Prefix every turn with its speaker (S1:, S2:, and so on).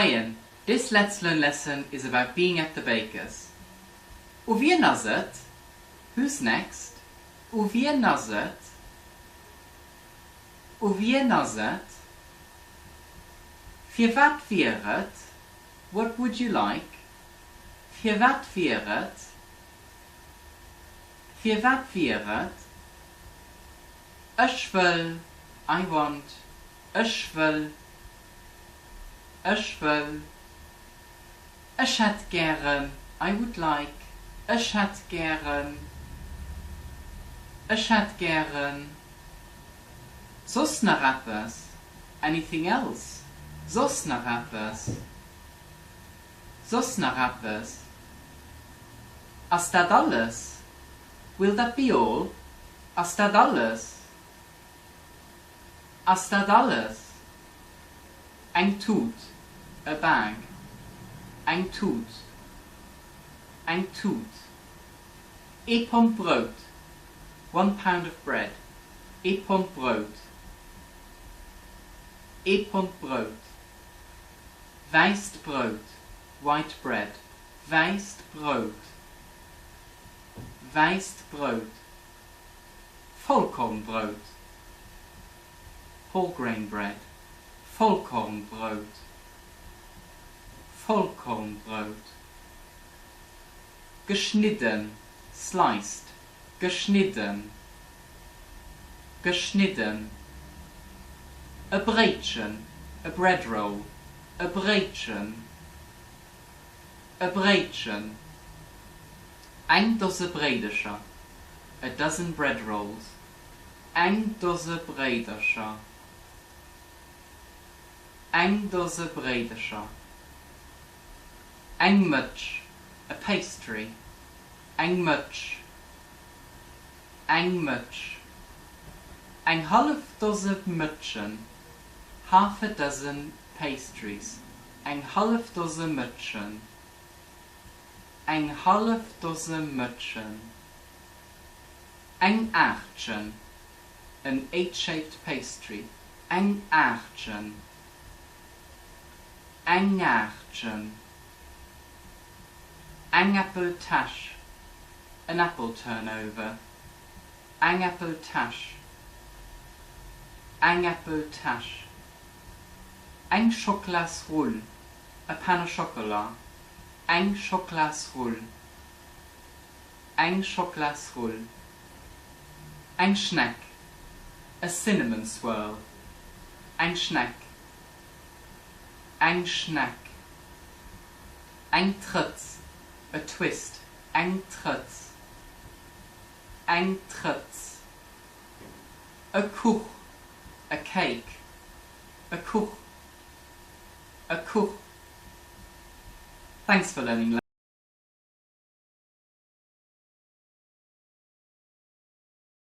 S1: Moien, this Let's Learn lesson is about being at the baker's. U wien ass et? Who's next? U wien ass et? U wien ass et? Firwat wier et? What would you like? Firwat wier et? Firwat wier et? Ech wëll, I want, ech wëll, ech wëll. Ech hätt gären, I would like, ech hätt gären, ech hätt gären. Soss nach eppes? Anything else? Soss nach eppes? Soss nach eppes? Ass dat alles? Will that be all? Ass dat alles? Ass dat alles? Eng Tut, a bag. Eng Tut, eng Tut. Ee Pond Brout, one pound of bread. Ee Pond Brout, ee Pond Brout. Wäisst Brout, white bread. Wäisst Brout, wäisst Brout. Vollkornbrout, whole-grain bread, Vollkornbrout, Vollkornbrout. Geschnidden, sliced, geschnidden, geschnidden. E Bréitchen, a bread roll, e Bréitchen, e Bréitchen. Eng Dose Bréidercher, a dozen bread rolls, eng Dose Bréidercher, eng Dose Bréidercher. Eng Mëtsch, a pastry, eng Mëtsch, eng Mëtsch. Eng hallef Dose Mëtschen, half a dozen pastries, eng hallef Dose Mëtschen, eng hallef Dose Mëtschen. Eng Aachtchen, an eight-shaped pastry, eng Aachtchen, eng Aachtchen. Eng Äppeltäsch, an apple turnover, eng Äppeltäsch, eng Äppeltäsch. Eng Schocklasrull, a pain au chocolat, eng Schocklasrull, eng Schocklasrull. Eng Schneck, a cinnamon swirl, eng Schneck, eng Schneck. Eng Trëtz, a twist, eng Trëtz, eng Trëtz. E Kuch, a cake, e Kuch, e Kuch. Thanks for learning.